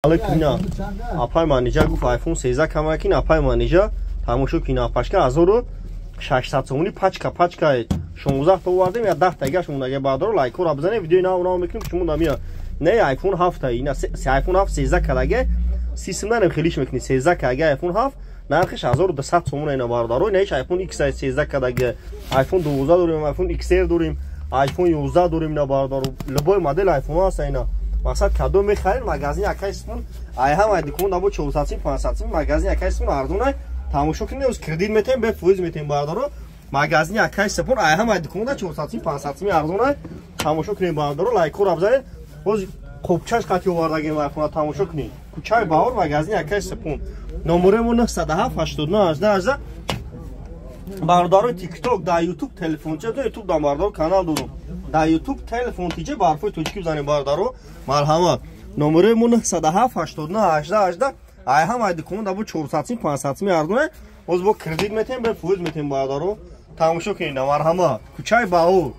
Алейкум, ина апай манижа гуфт, iPhone 13 камакин. Апай манижа, тамошо кин, апашка 1600 сомони пачка, пачка 16 та овардем, я 10 тагаш мондаге. Баъдро лайкора бизанем, видеои нав нав мекунем, шумо намия. Не, iPhone 7, ина iPhone 7 13 кадаге, сисм нарем, хелиш мекунӣ. 13 кадаге iPhone 7, нархиш 1200 сомон. Ина, бародаро, инаиш iPhone X 13 кадаге. iPhone 12 дорем, iPhone XR дорем, iPhone 11 дорем. Ина, бародаро, любой модел iPhone ҳаст. Ина, мақсад, кадом мехаред, магазини акай Сипун ай ҳам ай дукон дабо 400 сим, 500 сим, магазини акай Сипун арзон. Тамошо кунед, оз кредит метем, бе фоиз метем. Бародаро, магазини акай Сипун ай ҳам ай дукон да 400 сим, 500 сим арзон. Тамошо кунед, бародаро, лайкора бизанед. Боз қопчаш қати овардагем айфона. Тамошо кунед, кӯчаи Баҳор, магазини акай Сипун, номерои мо 907 89 18 18. Бародарои Тикток, дар Ютуб телефонча, Ютуб дар, бародаро, канал дорум дар Ютуб, телефон тиҷа барфои тоҷикӣ бизанем. Бародаро, марҳамат, номерои мо 907 89 18 18. Ай ҳам ай дукон дабо 400 сим, 500 сим арзоне. Боз бо кредит метем, бе фоиз метем. Бародаро, тамошо кунед, марҳамат, кӯчаи Баҳор.